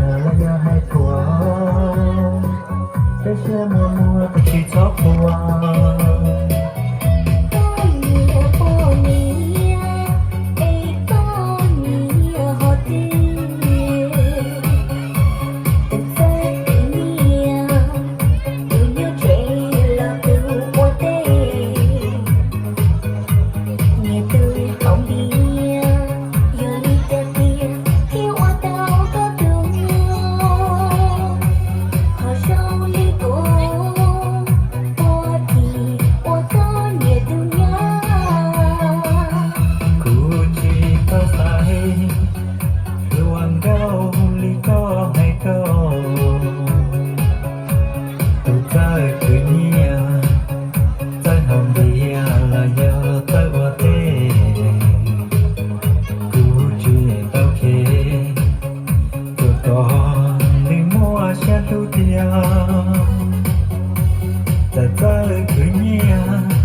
Los yog hais thuam, peb siab muag muag kuv tsis txhob qhuas. Koj nyiam poj niam, es koj nyiam hom twg? Tus txawj khwv nyiaj, tus nyuaj tsev los tus ua teb. Nyiam tus hauv npias, yog li cas tiag thiaj ua tau koj tus nyuag? Ho zoo li kuv, puag tim uas koj nyiam tus nyab. Kuv tsis tau xaiv hluas nkauj li koj hais ko. Tus txawj khwv nyiaj, txawj hauv npias los yog txawj ua teb, kuv tsis tau khev. Txawm kom nws muaj siab hlub tiag, txawm txawj khwv nyiaj,